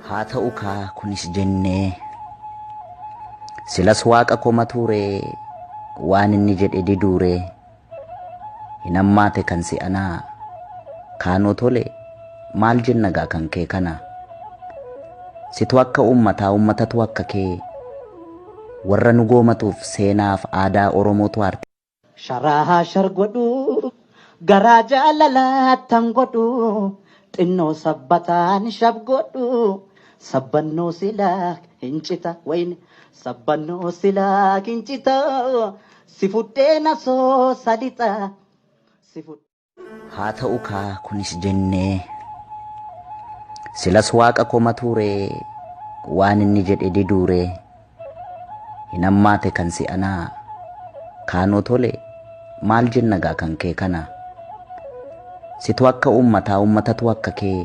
Haa ta'u kaa kunis jennee silas waaqa komatuuree waan inni jedhe diduuree hin hammaate kan si'anaa kaanoo tole maal jenna gaa kan kee kana situ akka uummataa uummatatu akka kee warra nu goomatuuf seenaaf aadaa Oromootu aarte. Sharaa shar godhu garaa jaalalaattan godhu xinnoo sabbataan shab godhu sabbannoo silaa hin cita wayne sabbannoo silaa hin cita si fudhee nasoo salixa si fudhee. Haa ta'u kaa kunis jennee silas waaqa komatuuree waan inni jedhe diduuree hin hammaate kan si'anaa kaanoo tole maal jenna gaa kan kee kana situ akka uummataa uummatatu akka kee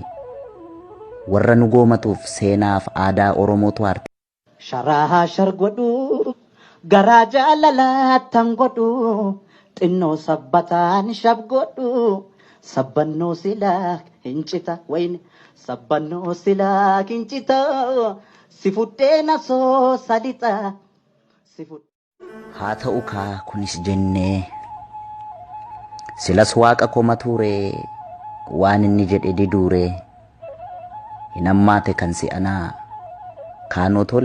warra nu goomatuuf seenaaf aadaa Oromootu aarte. Sharaa shar godhu garaa jaalalaattan godhu xinnoo sabbataan shab godhu sabbannoo silaa hin cita wayne sabbannoo silaa hin cita si fudhee nasoo salixa si fudhee. Haa ta'u kaa kunis jennee silas waaqa komatuuree waan inni jedhe diduuree hin hammaate kan si'anaa kaanoo tole.